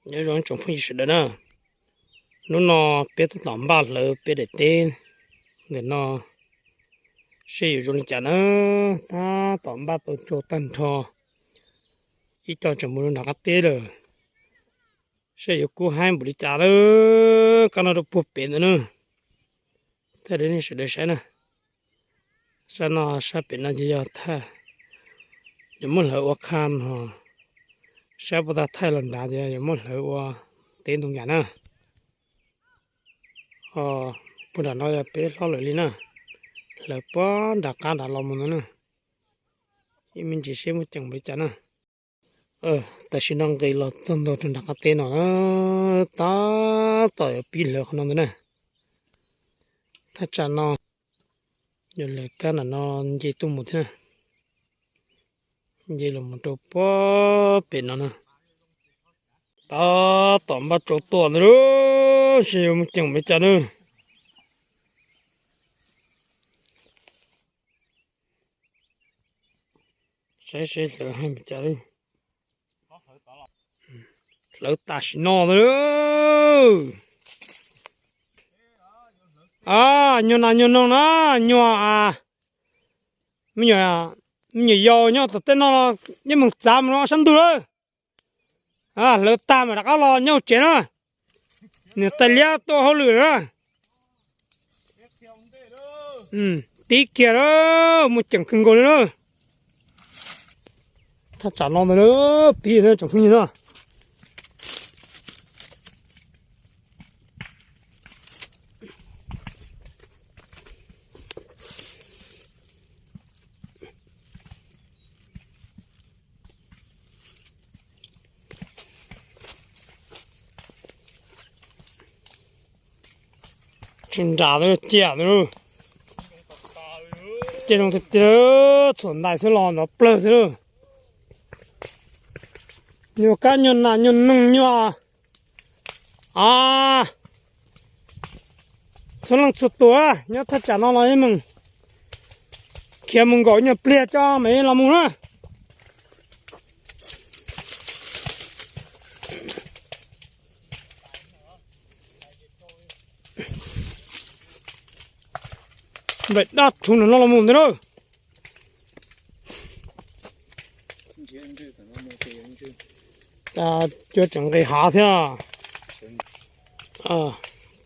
Nyob zoo tsoom phooj ywg sawv daws na, hnub no peb tab tom npaj hlawv peb daim teb ntawm no seb yuav zoo li cas na. Tab tom npaj tau tsau tag nrho, ib co tseem mus rau nram qab teb lawm, seb yuav kub haib npaum li cas lawm. Kab no rau puag pem ntawd na, thaij rau nej sawv daws saib na. Sab no sab pem no ces yog thaij, yuav muab hlawv ua khaj no, sab puag ta thaij los nrad ces yuav muab hlawv ua teb ntoo yam na. Puag nram no yog peb hlob lawm li na, hlawv puag nram qab nrad los mus no na. Ib me ntsis seb muaj ceem npaum li cas na. Tam sim no nqis los txog ntua rau nram qab teb no na, tab tom yuav pib hlawv qhov no ntawd na. Thaj tsam no yog lawv kab nram no nce tuaj mus thiab na, nce los mus rau puag pem no na. Tab tom npaj tsau tuaj ntawd, seb yuav muaj ceem npaum li cas na. Saib seb hlawv haib npaum li cas. Hlawv tam sim no ntawd. Nyuag nas nyuag noog na, nyuag me nyuam yau nyob tom tej no, yeej meem txav mus rau sab ntug lawm. Hlawv tag mas rov qab los nyob hauv tsev na. Niam tais liab tuaj hauj lwm lawm na. Tib kiag lawm, muaj ceem kawg nkaus li na. Thaj tsam no ntag, pib tsoom phooj ywg na. Tsis nram cia ntawd, cia zoo tiag tiag, txhuam ntais xwb los nrov plawg xwb. Nyuag kab nyuag nas nyuag noog nyuag a, txhua leej txhua tus nyob thaj tsam no los yeej meem khiav mus nkaum nyuag pliag tso mam li los mus na. Nplaim dab rhuv no los mus ntag na. Cuab tseem nqis hav thiab.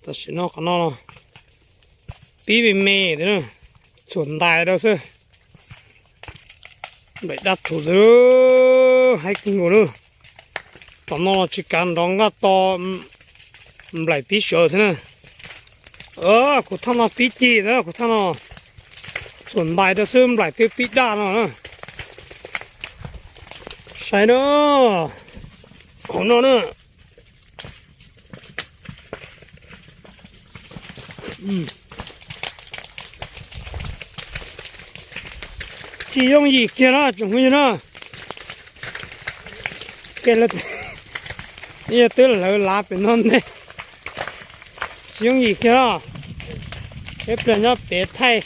Tam sim no qhov no pib me me, txhuam ntais rau xwb. Nplaim dab rhuv xwb, haib kawg nkaus na. Tom no los tsis kav nrov nqaj to, nplaim pib sawv thiab na. Kuv thaj no pib cig na, kuv thaj no txhuam ntais rau xwb nplaim twb pib daj no na. Saib na, hauv no na. Tsis yooj yim kiag na tsoom phooj ywg na. Yog twb lawv lav pem no ntej, tsis yooj yim kiag na. Peb pliag nyob pem thaij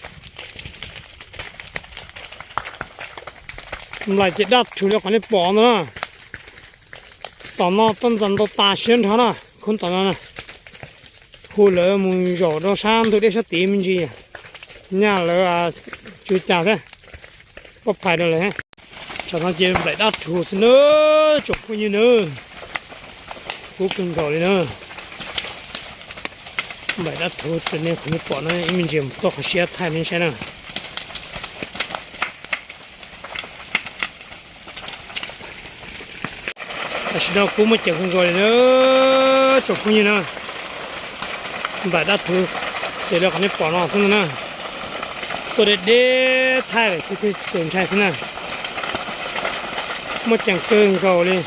nplaim ces daj rhuv li qhov nej pom no na. Tom no tuaj ntxas ntau tas siab nrho na, khub tom no na. Hu lawv mus zaum rau sab ntug dej sab tid me ntsis, nyaj lawv tsw cas thiab, poj phais rau lawv. Tsam no ces nplaim dab rhuv xwb na, tsoom phooj ywg na. Kub kawg nkaus li na. Nplaim dab rhuv raws li qhov nej pom no, ib me ntsis mus tuaj qhov siab thaij nej saib na. Tam sim no kub muaj ceem kawg nkaus li na, tsoom phooj ywg na. Nplaim dab rhuv xws li qhov nej pom no xwb ntag na. Tuaj deb deb thaij lawm xwb thiaj txaus ntshai xwb na. Muaj ceem kawg nkaus li.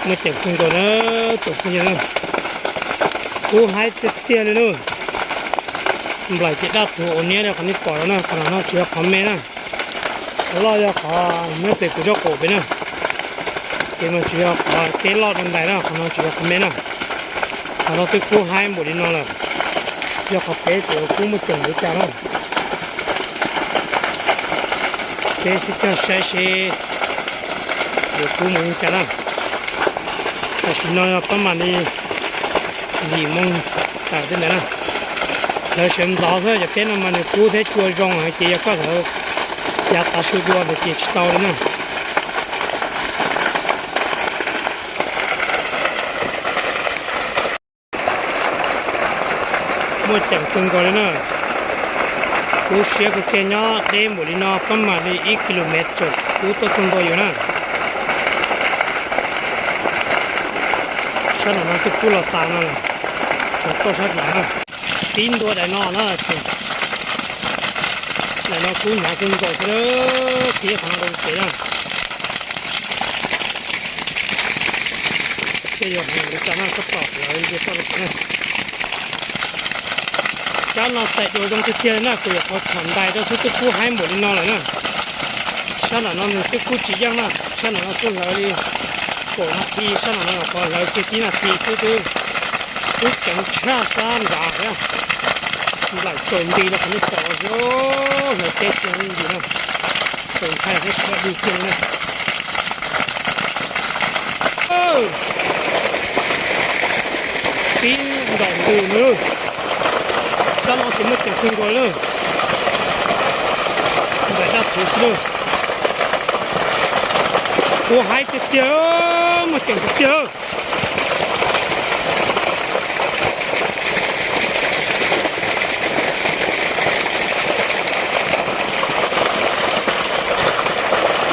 Muaj ceem kawg nkaus na, tsoom phooj ywg na. Kub haib tiag tiag li na. Nplaim ces daj rhuv ua niab li qhov nej pom no na, qhov no tsis yog qhov me na. Qhov loj yog qhov nyob pem kuv zaj qaum pem na. Ces mas tsis yog qhov teb loj rau ntais na, qhov no tsis yog qhov me na. Qhov no twb kub haib npaum li no lawm, yog qhov pem ces kub muaj ceem li cas na. Peb sib cog saib seb Kub mus li cas na. Tam sim no pab mam li yim moo tawm tej ntawd na. Lawv sawv ntxov xwb, cov teb no mas nws kub thiab cua zoo heev ces yog koj lawv yav tav su dua ntawd ces tsis tau li na. Muaj ceem kawg nkaus li na. Kub siab kawg kiag, nyob deb npaum li no pab mam li ib ki lo mev tawm kub tuaj txog ntua yus na. Sab nram no twb kub los tas no lawm, tshuav tuaj sab nram na. Tib ntua daim no na, daim no kub hnyav kawg nkaus thiab, tiv qhov no rau pem na. Tej yog hais li cas no koj pom lawv nce toj rau pem na. Sab no txais dua zoo tiag tiag li na, kuv yuav qhov txhom ntais rau xwb twb kub haib npaum li no lawm na. Sab nram no nws twb kub tsis yeej na, sab nram no xwb hlawv li kaum nas this, sab nram no qhov hlawv kiag tib nas this xwb twb, twb ceev tshaj sab nrad thiab. Nplaim tsaus nti rau qhov nej pom xwb, hlawv teb tsis yeej ntsis na. Tsaus ntshai thiab tsis dag dig kiag li na. Pib ntaus ntws no lawm. Sab no ces muaj ceem kawg nkaus lawm. Nplaim daj rhuv xwb lawm. Kub haib tiag tiag, muaj ceem tiag tiag.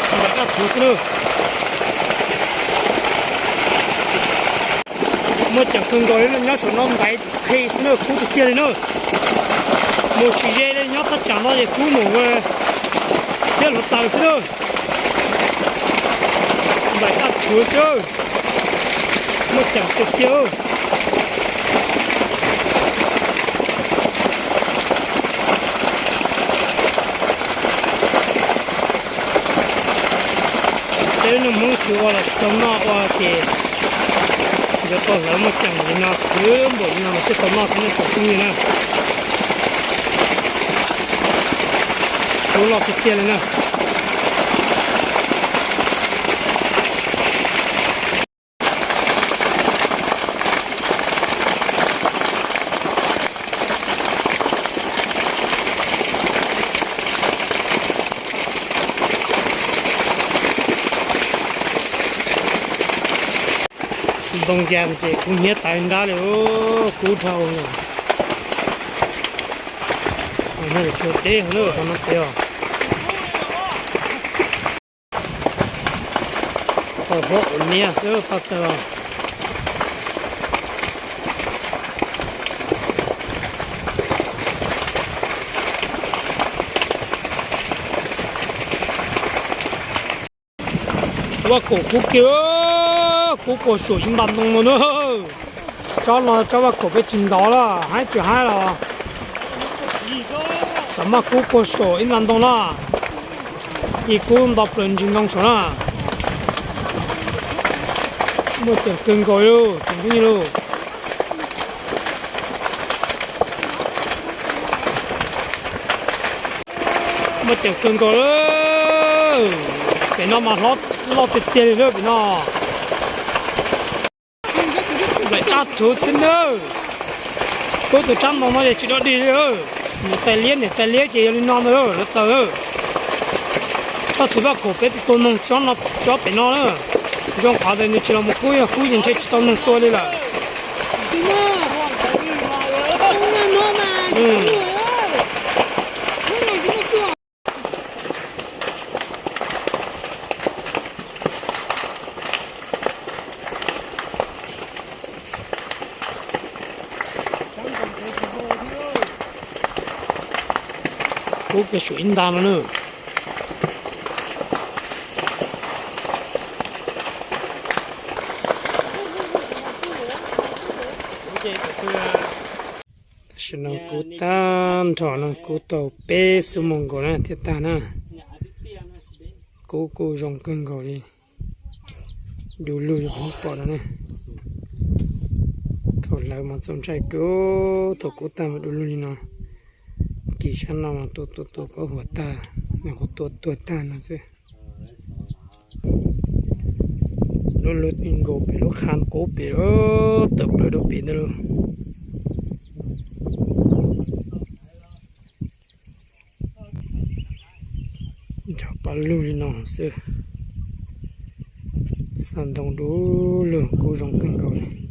Nplaim daj rhuv xwb lawm. Muaj ceem kawg nkaus li, nyob saum no ntaiv qhi xwb na, kub tiag tiag li na. Mus tsis ze li, nyob thaj tsam no ces kub mus txhiab hluav taws xwb na. Nplaim daj rhuv xwb, muaj ceem tiag tiag. Peb lub neej Hmoob khwv ua los tsis tau noj ua ces yuav tau hlawv muaj ceem li no, khwv npaum li no mas thiaj tau noj thiab nej tsoom phooj ywg na. Kub loj tiag tiag li na. Ntoo ya ces kub hnyiab tas nrab li, kub dhau na. Qhov no tshuav deb heev na, qhov no pem os. Tau huab ua niab xwb pab tawg. Vaj khaum kub kiag, kub puag saum ib nta ntoo no na. Tsob no tsob vaj khaum peb tsis ntov lawm, haib tsis haib los xav maj kub puag saum ib nta ntoo na. Ci kub nto plaws ntsis ntoo saum na. Muaj ceem kawg nkaus li tsoom phooj ywg lauj. Muaj ceem kawg nkaus li. Pem no mas hlob loj tiag tiag li lawm pem no. Nplaim daj rhuv xwb nawb. Kub tus tsab ntoo no ces tsis dog dig li. Niam tais liab niam tais liab ces yog li no ntag lawm, lawv taws. Tsob txiv vaj khaum peb tus tua noog tsob pem no na. Zoo qhov tias nws tsis los mus kub, yog kub ces ntshe tsis tau noog tua li lawm. Kub kiag saum ib nta no na. Tam sim no kub tag nrho no, kub tau peb xuab moos nkaus na thiaj tag na. Kub kuj zoo kawg nkaus li. Du lug li qhov nej pom no ne. Thaum hlawv mas txaus ntshai kawg, thaum kub tag mas du lug li no. Kis sab no mas tua tua tua kub huam tag, nws qhuav tua tuag tag no xwb. Lub tij nkaus pem lub qha qub pem, tawm plaws rau pem ntawd lauj. Nrog pab lug li no xwb. Xa ntoo du lug kub zoo kawg nkaus li.